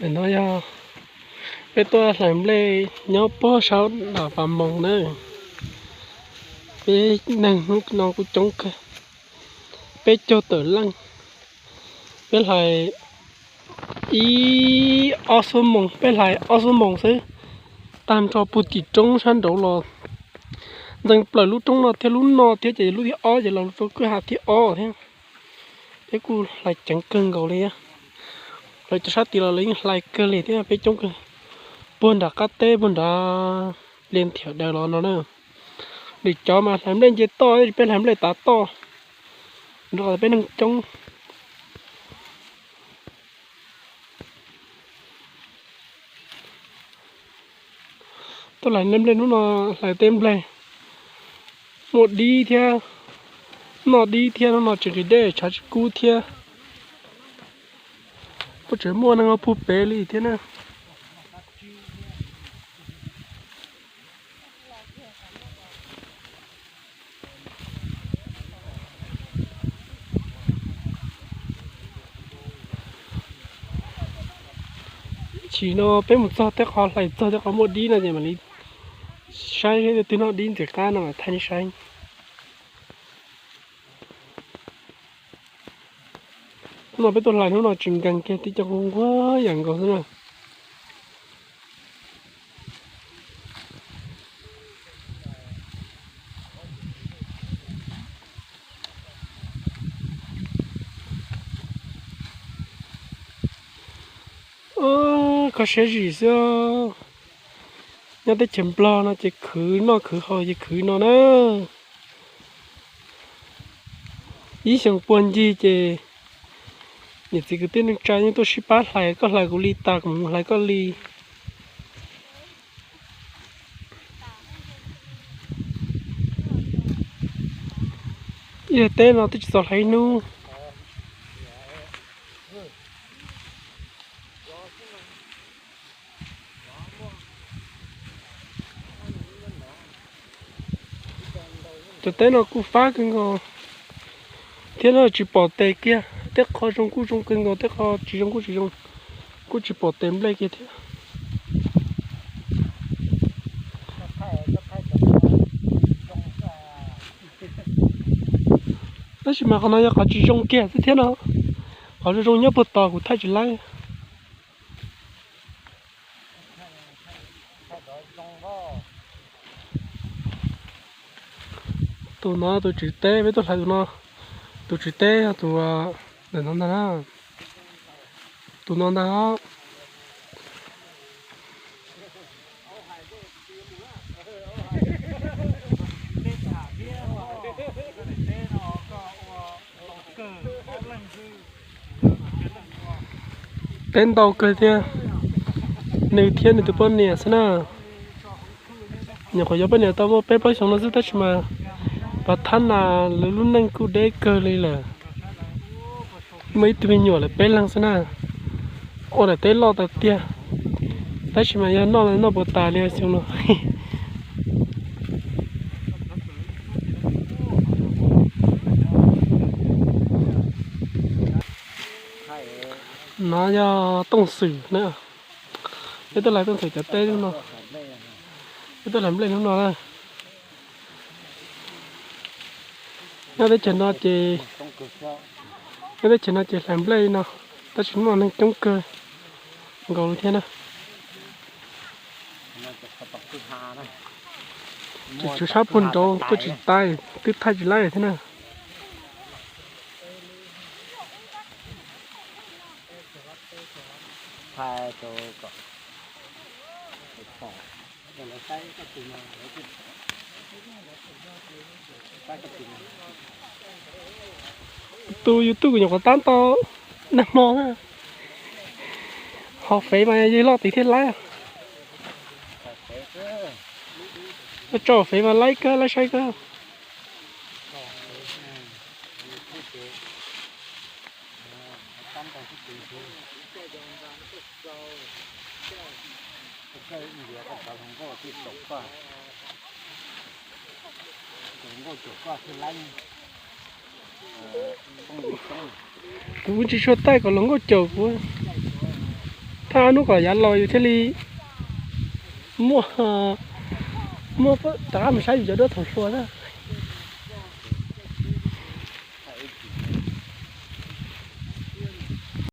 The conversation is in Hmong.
Ntawm no yog peb tuaj hlais nplej nyob puag saum nram Pas Moos na. Peb neeg hnub no kuj coob kawg, peb caug tawm leej. Peb hlais ib ob xuab moos, peb hlais ob xuab moos xwb, tag nrho puag tim roob sab nraud los ntxeev plaws lub roob no thiab lub no thiab ces lub thib ob ces los rau kwj ha thib ob thiab. Peb kuj hlais ceev kawg nkaus li. Lawv cov sab tid los lawv yeej hlais kawg li thiab, peb coob kawg. Puag nram qab teb puag nrad Plias Nthiav daws los no na. Lwm cov mas hlais nplej nce toj, peb hlais nplej tav toj, rau qhov peb neeg coob. Tuaj hlais nplej hnub no, hlais tej nplej muaj dib thiab, noj dib thiab, hnub no tsis nqhis dej tshav tsis kub thiab. Kuj tseem muaj neeg puag pem li thiab na. Chim no peb mus txog tej qhov, hlais txog tej qhov muaj dib no ces mam li saib, twg noj dib ntxim qab no mam thaij nej saib. Hnub no peb tuaj hlais hnub no tsis nkees kiag, tib co nquag nquag yam nkaus xwb na. Kho siab zim xwb. Nyob teb chaws Nplog no ces khwv noj khwv haus ces khwv no na. Ib xyoos puag ncig ces niam txiv kwv tij neej tsa yeej tuaj sib pab hlais, koj hlais kuv li tas kuv mus hlais koj li. Ib daim teb no twb tsis txaus hlais ib hnub. Cov teb no kuj fab kawg nkaus thiab no, tsis pom tes kiag. Tej qho zoo kuj zoo kawg nkaus, tej qho tsis zoo kuj tsis zoo, kuj tsis pom tes nplej kiag thiab. Tab sis mas qhov no yog qhov tsis zoo kiag xwb thiab no. Qhov zoo zoo nyob puag tod kuv thaij tsis laib. Tus no tus tswv teb, peb tuaj hlais tus no, tus tswv teb tus, ntawm no ntag na. Tus no ntag. Teb ntau kawg thiab, nws thiab nws tus poj niam xwb na. Nyuam qhuav yuav poj niam tau muaj peb plaub xyoos no xwb tab sis mas pas thab nas lawv lub neej kuj deb kawg li lawm. Muaj ib tug me nyuam lawm peb leeg xwb na. Ua daim teb loj tas tiag, tab sis mas yog noj noj puas tas li xyoo no. No yog Tooj Xwm na. Peb tuaj hlais Tooj Xwm cov teb hnub no. Peb tuaj hlais nplej hnub no na. Nyob teb chaws no ces, nyob teb chaws no ces hlais nplej no, tab sis hnub no neeg coob kawg nkaus li thiab na. Tseem tshuav sab puag nraud tuaj tsis tau, twb thaij tsis laib thiab na. Tus YouTube kuv nyuam qhuav tab tau nag hmo na, ho fev mas yog loj tid thiaj laib. Tso fev mas laib kawg, laib saib kawg. Kuv tsis tshua taij kom hluas nkauj caum kuv. Thaj hnub kom yav los yus thiaj li muaj, muaj rov qab mus saib yus cov duab thaum hluas.